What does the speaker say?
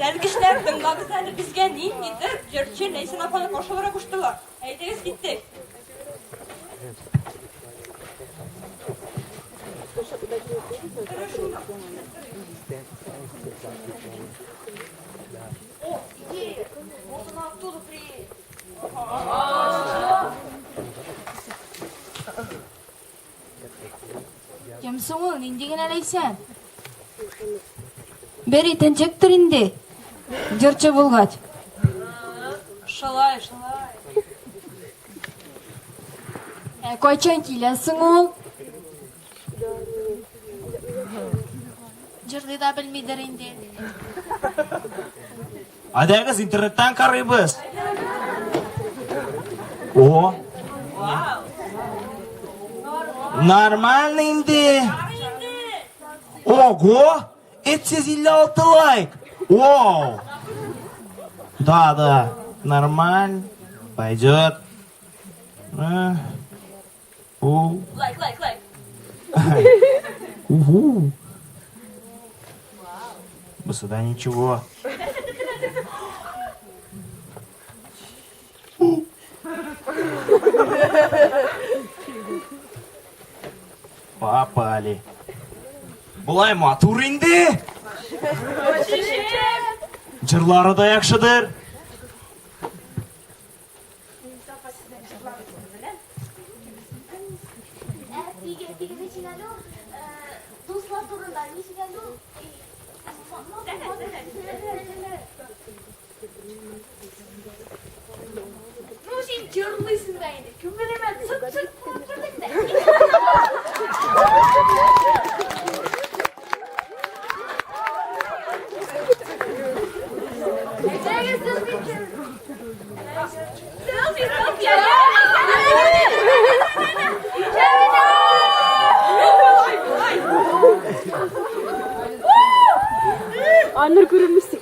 Сәлкешләр, тыңлагыз әле, безгә ниндидер җырчы Ләйсән апаны каршыларга куштылар. Әйдәгез, киттек. О, идея! Вот она оттуда приедет. Кем соң ул? Нинди генә Ләйсән? Бер итенчектер инде. Җырчы булгач. Шалай, шалай. Ә кайчан килә соң ул? Җырлый да белмидер инде. Әйдәгез, интернеттан карыйбыз. О! Нормально инде. Ого! 356 лайк! Вау! Да, да, нормально. Пойдет. А, у. Лайк, лайк, лайк. Угу. Сюда ничего. Попали. Болай матур инде. Җырлары да яхшыдыр. Дуслар турында ничек әле ул? Ну, син җырлыйсың да инде. Күңелемә цыт-цыт кылып кердең дә. Әйдәгез, селфи. Селфи, селфи. Аннар күренмисең.